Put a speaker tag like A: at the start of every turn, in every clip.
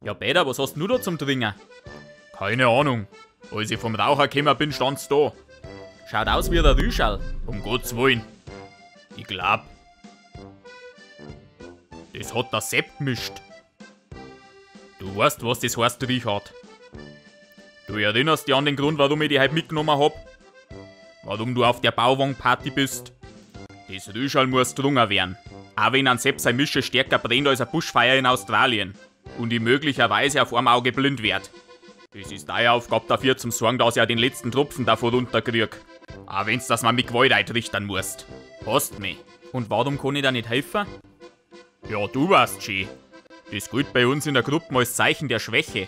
A: Ja, Peter, was hast du da zum Trinken? Keine Ahnung. Als ich vom Raucher gekommen bin, stand's da. Schaut aus wie der Rüschal. Um Gottes Willen. Ich glaub, das hat der Sepp gemischt. Du weißt, was das heißt, Richard. Du erinnerst dich an den Grund, warum ich dich heute mitgenommen hab? Warum du auf der Bauwagenparty bist? Das Rüschal muss drungen werden. Auch wenn ein Sepp sein Mische stärker brennt als ein Buschfeuer in Australien. Und ich möglicherweise auf einem Auge blind werd. Das ist deine Aufgabe dafür, zum Sorgen, dass ich auch den letzten Tropfen davon runterkrieg. Auch wenn's das man mit Gewalt eintrichtern musst. Hast mich. Und warum kann ich da nicht helfen? Ja, du weißt schon. Das gilt bei uns in der Gruppe als Zeichen der Schwäche.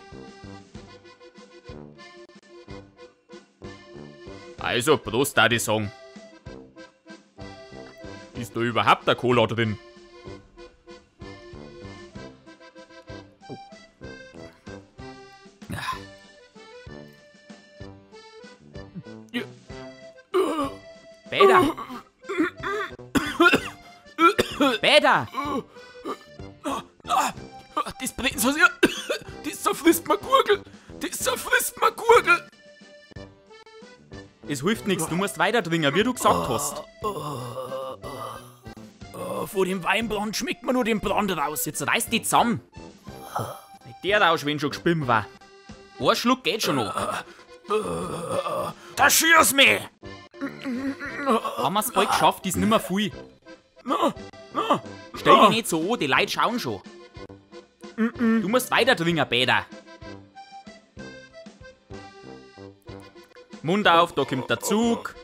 A: Also, Prost, da die sagen. Ist da überhaupt der Cola drin? Bäder! Bäder!
B: Das brennt so sehr. Das zerfrisst mir Gurgel. Das zerfrisst mir Gurgel.
A: Es hilft nichts, du musst weiter trinken, wie du gesagt hast.
B: Vor dem Weinbrand schmeckt man nur den Brand raus.
A: Jetzt reiß dich zusammen. Der Rausch, wenn schon gespimmt war. Ein Schluck geht schon noch.
B: Da schier's mich!
A: Haben wir's bald geschafft, ist nimmer viel. Stell dich nicht so an, die Leute schauen schon. Du musst weiter trinken, Peter. Mund auf, da kommt der Zug.